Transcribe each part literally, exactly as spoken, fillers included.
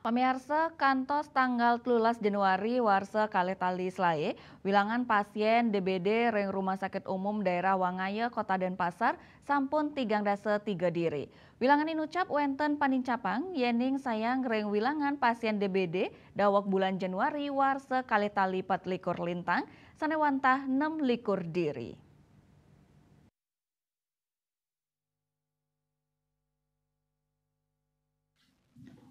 Pamiarsa, kantos tanggal telulas Januari warsa kalih tali selae, wilangan pasien D B D ring Rumah Sakit Umum Daerah Wangaya Kota Denpasar sampun tigang dasa tiga diri. Wilangan inucap wenten panincapang, yening sayang ring wilangan pasien D B D daweg bulan Januari warsa kalih tali patlikur lintang, sane wantah nem likur diri.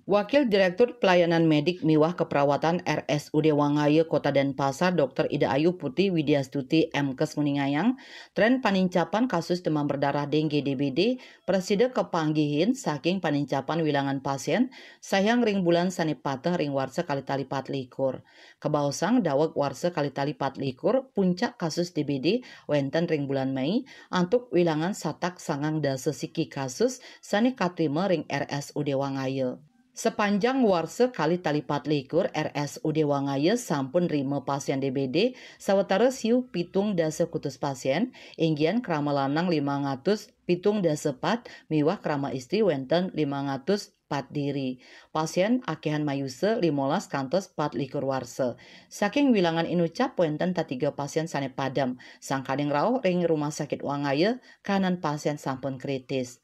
Wakil Direktur Pelayanan Medik miwah Keperawatan R S U D Wangaya Kota Denpasar, Doktor Ida Ayu Putri Widiastuti M Kes nguningayang, tren panincapan kasus demam berdarah dengue D B D prasida kapanggihin saking panincapan wilangan pasien sayang ring bulan sane pateh ring warsa kalih tali patlikur. Kabaosang daweg warsa kalih tali patlikur, puncak kasus D B D wenten ring bulan Mei, antuk wilangan satak sangang dasa siki kasus sane katrima ring R S U D Wangaya. Sepanjang warsa kalih tali patlikur, R S U D Wangaya sampun nrima pasien D B D sawatara siu pitung dasa kutus pasien, inggihan krama lanang limang atus pitung dasa pat miwah krama istri wenten limang atus pat diri. Pasien akehan mayusa limolas kantos patlikur warsa. Saking wilangan inucap wenten tetiga pasien sane padem. Sangkaning rauh ring Rumah Sakit Wangaya, kahanan pasien sampun kritis.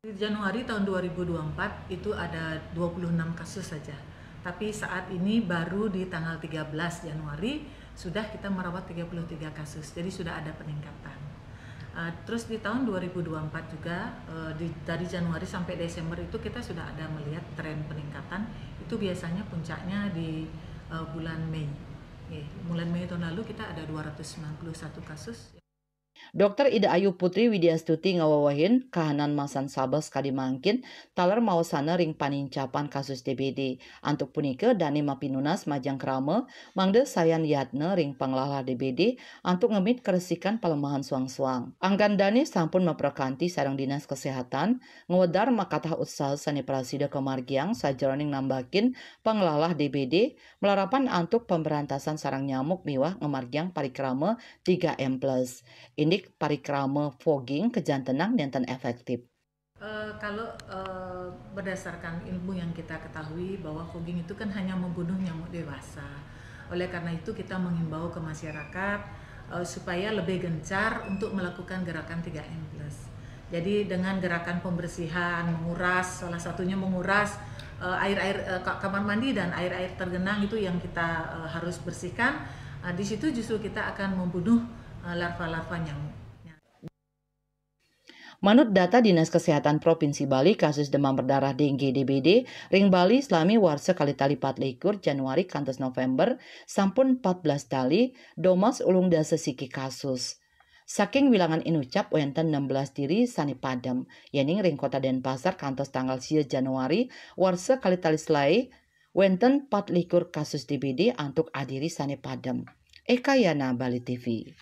Di Januari tahun dua ribu dua puluh empat itu ada dua puluh enam kasus saja. Tapi saat ini baru di tanggal tiga belas Januari sudah kita merawat tiga puluh tiga kasus. Jadi sudah ada peningkatan. Uh, terus di tahun dua ribu dua puluh empat juga, uh, di, dari Januari sampai Desember itu kita sudah ada melihat tren peningkatan. Itu biasanya puncaknya di uh, bulan Mei. Oke, bulan Mei tahun lalu kita ada dua ratus sembilan puluh satu kasus. Doktor Ida Ayu Putri Widiastuti ngawewehin kahanan masan sabar sakadi mangkin taler maosana ring panincapan kasus D B D. Antuk punika, dane mapinunas majeng krama mangda sayan yatna ring panglalah D B D antuk ngemit karesikan palemahan suang-suang. Anggan dane sampun maprakanti sareng Dinas Kesehatan ngwedar makatah usaha sane prasida kamargiang sajeroning nambakin panglalah D B D, malarapan antuk pamberantasan sarang nyamuk miwah ngamargiang parikrama tiga M plus. Indik parikrama fogging kajantenang nenten efektif. Eh, kalau eh, berdasarkan ilmu yang kita ketahui bahwa fogging itu kan hanya membunuh nyamuk dewasa. Oleh karena itu kita menghimbau ke masyarakat eh, supaya lebih gencar untuk melakukan gerakan tiga M plus. Jadi dengan gerakan pembersihan, menguras, salah satunya menguras eh, air-air eh, ka- kamar mandi dan air-air tergenang itu yang kita eh, harus bersihkan. Eh, di situ justru kita akan membunuh eh, larva-larva nyamuk. Manut data Dinas Kesehatan Provinsi Bali, kasus demam berdarah dengue D B D ring Bali salami warsa kalih tali patlikur Januari kantos November sampun empat belas tali, domas ulung dasa siki kasus. Saking wilangan inucap wenten enam belas diri sane padem, yening ring Kota Denpasar kantos tanggal sia Januari warsa kalih tali selae wenten patlikur kasus D B D antuk adiri sane padem. Eka Yana, Bali T V.